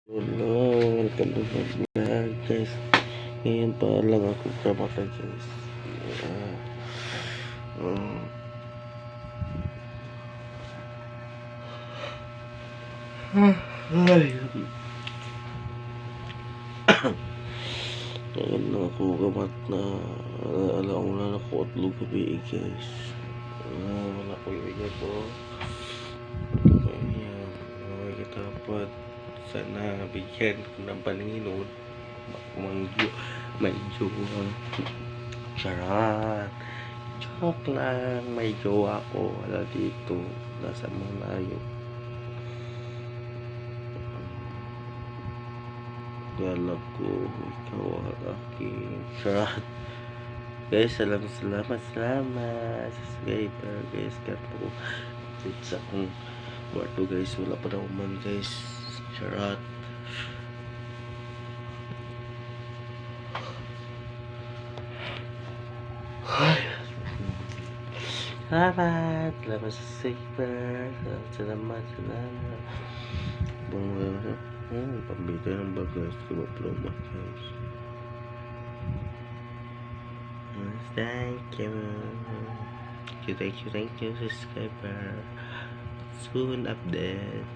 Hello, welcome to my vlog, guys. Ngayon pa lang ako kamata, guys. Ay. Ngayon lang ako kamat na alauna na ko at gabi, guys. Wala ko yung iya ko. Wala ko yung iya. Okay, katapat. Sana bigyan ko ng Panginoon. Mangyo, may jowa. Charot. Joke lang. May jowa ko. Wala dito. Nasa malayo. Gala ko. Ikaw ang aking. Charot. Guys, salamat, salamat, salamat. Subscriber, guys. Kapo. Dito sa akong kwarto, guys. Wala pa daw man, guys. Charot. Ay. Salamat. Salamat sa subscriber. Salamat, salamat, salamat. Bang, oh, pambitay ng bag, guys. Diba, promo, guys. Thank you. Thank you, thank you, thank you, subscriber. Soon update.